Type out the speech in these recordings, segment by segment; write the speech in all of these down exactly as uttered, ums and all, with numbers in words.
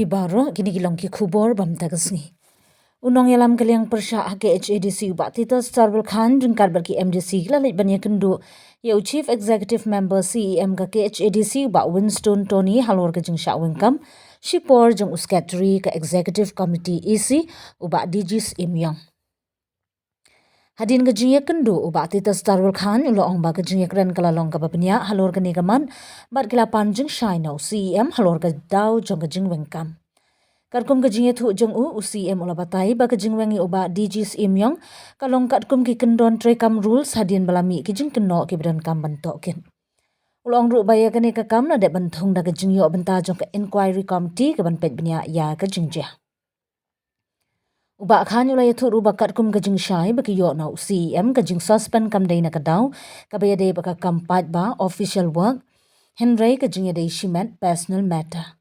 Ki baroh kine ki long ki khubor ba mynta ka sngi. U nongïalam ka liang pyrshah ha K H A D C u Bah Titus Tarwal Chyne ryngkat bad ki M D C ki la leit ban ïakynduh ïa u Chief Executive Member C E M ka K H A D C u Bah Winston Tony halor ka jingshah weng kam shipor jong u Secretary ka Executive Committee E C u Bah D G Syiem Ïong. Hadien ka jingïakynduh u Bah Titus Tarwal Chyne u la ong ba ka jingïakren ka la long kaba bniah halor kane ka mat bad ki la pan jingshai na u C E M halor ka daw jong ka jingweng kam. Katkum ka jingïathuh jong u, u C E M u la batai ba ka jingweng ïa u Bah D G Syiem Ïong ka long katkum ki kyndon treikam rules hadien ba la mih ki jingkynnoh kiba donkam ban tohkit. U la ong ruh ba ïa kane ka kam la dep ban thung da ka jingïoh bynta jong ka Inquiry Committee kaban peit bniah ïa ka jingjia. U Bah Chyne u la ïathuh ruh ba katkum ka jingshai ba ki ïoh na u C E M, ka jingsuspend kam dei na ka daw kaba ïadei bad ka kam paidbah, official work, hynrei ka jingïadei shimet, personal matter.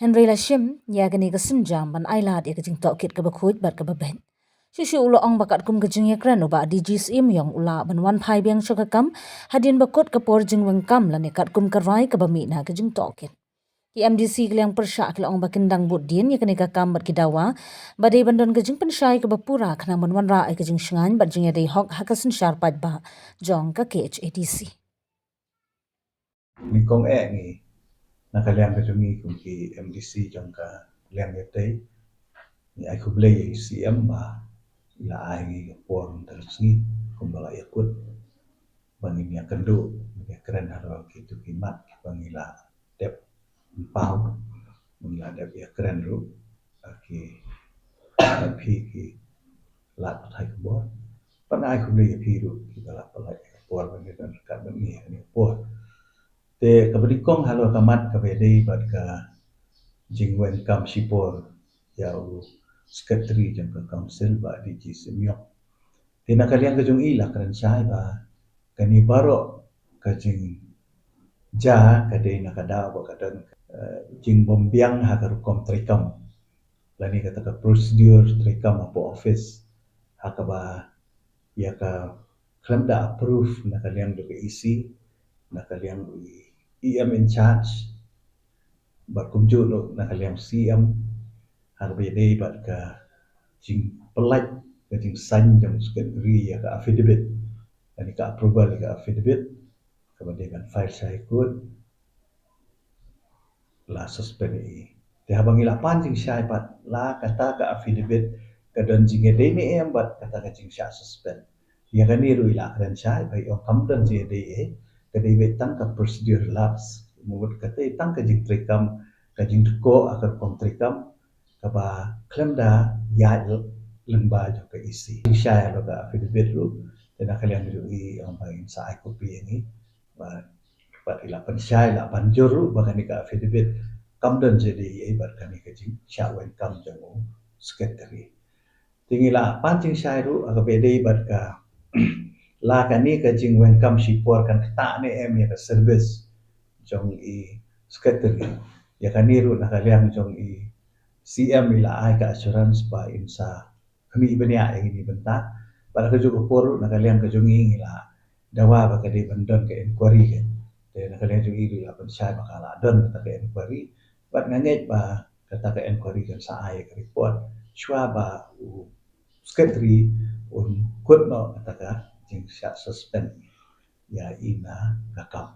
Hynrei la shim ïa kane ka sienjam ban ailad ïa ka jingtohkit kaba khuid bad kaba beit. Shuh shuh u la ong ba katkum ka jingïakren u Bah D G Syiem Ïong u lah ban wan phai biang sha ka kam hadien ba kut ka por jingweng kam lane katkum ka rai kaba mih na ka jingtohkit. Ki M D C ka liang pyrshah ki la ong ba kin dang bud dien ïa kane ka kam bad ki dawa ba dei ban don ka jingpynshai kaba pura khnang ban wanrah ïa ka jingshngaiñ bad jingïadei hok ha ka synshar paidbah jong ka K H A D C. Nyngkong eh ngi na ka liang ka jong ngi kum ki M D C jong ka liang ïatei, ngi ai khublei ïa i C E M ba i la ai ngi ka por mynta ka sngi kumba la ïakut ba ngin ïakynduh, ngin ïakren halor kito ki mat kiba ngi la dep pynpaw, ngi la dep ïakren ruh ha ki, ha phi ki lad pathai khubor. Bad nga ai khublei ïa phi ruh kiba la pynlait ïa ka por ba ngi don ryngkat bad ngi ha kane ka por. Te kaba nyngkong halor ka mat kaba ïadei bad ka jingweng kam shipor ïa u Secretary jong ka Council Bah D G Syiem Ïong. Te na ka liang ka jong i la kren shai ba kane baroh ka jingjia ka dei na ka daw ba ka don, eh, jingbym biang ha ka rukom treikam lane kata ka procedure treikam hapoh office ha kaba ïa ka khlem da approve na ka liang jong ka E C, na ka liang E M in charge, bad kumjuh ruh na ka liang C M, ha kaba ïadei bad ka jingpynlait, ka jingsign jong u Secretary ïa ka affidavit, lane ka approval ïa ka affidavit kaba dei ban file sha High Court, la suspend ïa i. Te haba ngi la pan jingshai pat, la kata ka affidavit ka don jingïadei ne em bad kata ka jingshah suspend. Ïa kane ruh i la kren shai ba i ong kam don jingïadei ei, ka dei beit tang ka procedure lapse, mut kata tang ka jingtreikam, ka jingdkoh ha ka rukom treikam kaba khlem da ïaid lyngba jong ka E C. Jingshai halor ka affidavit ruh, te na ka liang jong i ong ba in sa ai copy ïa ngi, bad, bad i la pynshai, la pynjur ruh ba kane ka affidavit kam don jingïadei ei bad kane ka jingshah weng kam jong u Secretary. Te ngi la pan jingshai ruh ha kaba ïadei bad ka la kane ka jingweng kam shipor kan ktah ne em ïa ka service jong i Secretary. Ïa kane ruh na ka liang jong i C M i la ai ka assurance ba in sa khmih bniah ïa kine ki bynta. Bad ha kajuh ka por ruh na ka liang ka jong ngi ngi la dawa ba ka dei ban don ka inquiry kan. Te na ka liang jong ngi ruh i la pynshai ba ka la don kata ka inquiry. Bad nga ngeit ba kata ka inquiry kan sa ai ka report shuwa ba u Secretary un kut noh kata ka jingshah suspend ïa i na ka kam.